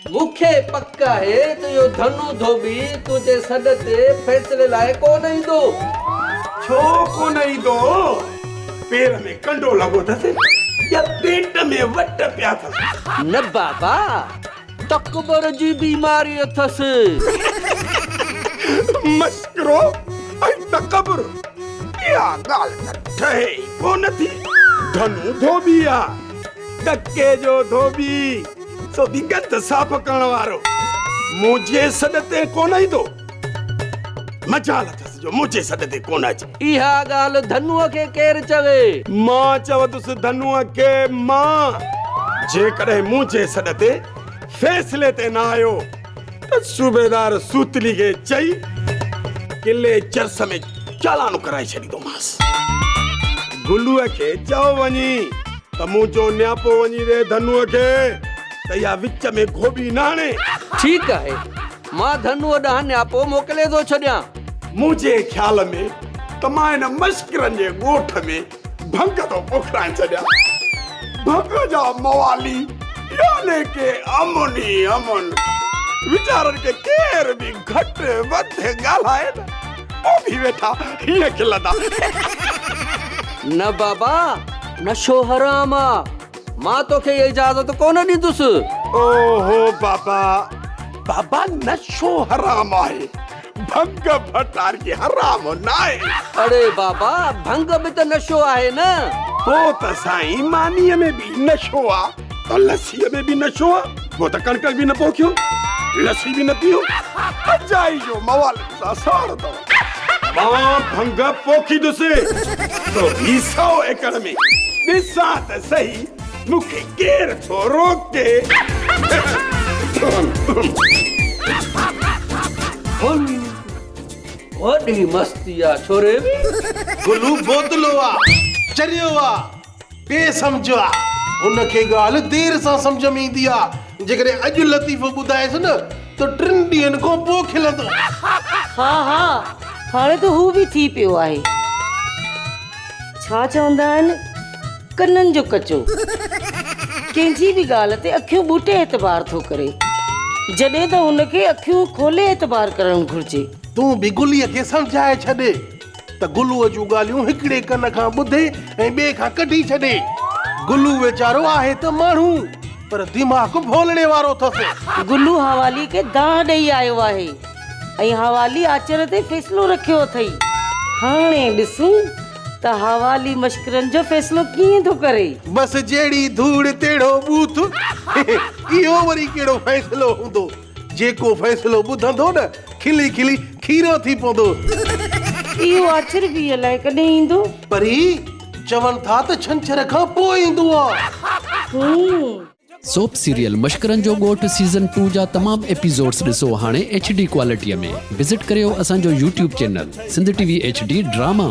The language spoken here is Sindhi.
مون کي پڪ آهي ته اهو ڌنو ڌوٻي تنهنجي سڏ تي فيصلي لاء ڪونه ايندو. ڇو ڪونه ايندو؟ پير ۾ ڪنڊو لڳو اٿس يا پيٽ ۾ وٽ پيا اٿس؟ نه بابا، تڪبر جي بيماري اٿس. مسڪرو ۽ تڪبر، اها ڳالهه ته ٺهي ئي ڪونه ٿي. ڌنو ڌوٻي آ، ٽڪي جو ڌوٻي. سو به گند صاف ڪرڻ وارو منهنجي سڏ تي ڪونه ايندو. مجال اٿس جو منهنجي سڏ تي ڪونه اچي. اها ڳالهه ڌنوء کي ڪير چوي؟ مان چوندس ڌنوء کي مان. جيڪڏهن منهنجي سڏ تي فيصلي تي نه آيو ته صوبيدار سوتلي کي چئي قلعي چرس ۾ چالانو ڪرائي ڇڏيندومانس. گلوء کي چئو وڃي ته منهنجو نياپو وڃي ڏي ڌنوء کي ته اها وچ ۾ گهوٻي نه هڻي. ٺيڪ آهي، مان ڌنوء ڏانهن نياپو موڪلي ٿو ڇڏيان. منهنجي خيال ۾ ته مان هن مشڪرن جي ڳوٺ ۾ ڀنگ ٿو پوکرائي ڇڏيان. ڀنگ جا موالي يعني ڪي امن ئي امن. ويچارن کي ڪير به گهٽ وڌ ڳالهائي نه پوء به ويٺا هيئن کلندا. نه بابا، نشو حرام آ. مان توکي اها اجازت ڪونه ڏيندس. اوهو بابا، بابا نشو حرام آهي، ڀنگ ڀٽاري حرام ناهي. اڙي بابا، ڀنگ به ته نشو آهي نه. پوء ته سائين مانيء ۾ به نشو آ ته لسيء ۾ به نشو آ. پوء ته ڪڻڪ به نه پوکيو، لسي به نه پيئو. اجائي جو موالين سان ساڙ اٿو. مان ڀنگ پوکيندس تو به سئو ايڪڙ ۾، ڏسان ته سهي مون کي ڪير ٿو روڪي. هل وڏي مستي آ ڇوري. گلو بودلو آ، چريو آ. بي سمجهه آ. هن کي ڳالهه دير سان سمجهه ۾ ايندي آ. جيڪڏهن اڄ لطيفو ٻڌائيس نه ته ٽن ڏينهن کان پوء کلندو. ها ها هاڻي ته هو به ٿي پيو آهي. ڇا چوندا آهن ڪنن جو ڪچو. ڪنهن جي به ڳالهه تي اکيون ٻوٽي اعتبار ٿو ڪري. جڏهن ته هن کي اکيون کولي اعتبار ڪرڻ گهرجي. تون به گليء کي سمجهائي ڇڏ. ته گلوء جون ڳالهيون هڪڙي ڪن کان ٻڌي ۽ ٻئي کان ڪڍي ڇڏي. گلو ويچارو آهي ته ماڻهو، پر دماغ ڀولڙي وارو اٿس. گلو حوالي کي دانهن ڏئي آيو آهي ۽ حوالي آچر تي فيصلو رکيو اٿئي. هاڻي ڏسون ته حوالي مشڪرن جو فيصلو ڪيئن ٿو ڪري. بس جهڙي ڌوڙ تهڙو ٻوٿ. اهو وري ڪهڙو فيصلو هوندو. جيڪو فيصلو ٻڌندو نه کلي کلي کيرو ٿي پوندو. اهو آچر به الائي ڪڏهن ايندو. پري چون ٿا ته ڇنڇر کان پوء ايندو آ. هون. سوپ سيريل مشڪرن جو ڳوٺ سيزن ٽو جا تمام ايپيسوڊس ڏسو هاڻي ايڇ ڊي ڪوالٽي ۾ وزٽ ڪريو اسان جو YouTube channel Sindh T V H D drama.